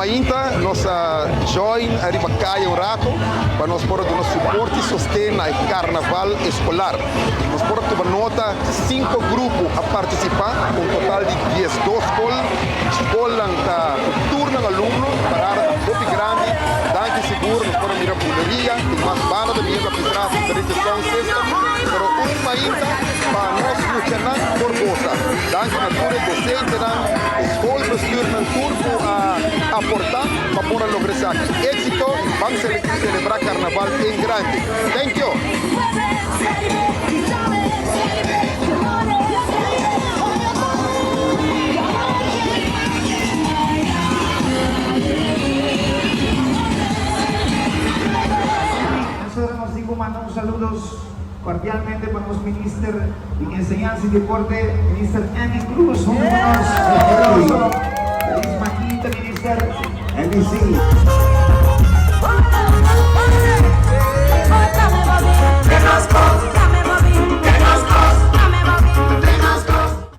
Mainta nos a join ariba caya un rato pa nos por a duna support y sosten na e carnaval escolar. Nos por a tuma nota cinco grupo a participa, un total di 12 scol. Scolnan ta cu tur nan alumno, parada ta hopi grandi. Danki sigur nos por a mira buleria, tin mas banda ta biniendo aki tras, diferente sound system, pero un mainta pa nos muchanan por goza. Danki na tur e docentenan, e schoolbestuurnan, tur cu a aporta pa por a logra esaki. Exito y ban celebra Carnaval en grande. Thank you! Nosotros nos tin cu manda un saludos cordialmente pa nos Minister di Enseñansa y Deporte, Minister Endy Croes, hunto cu nos. Feliz Mañita, Minister. Endy, si.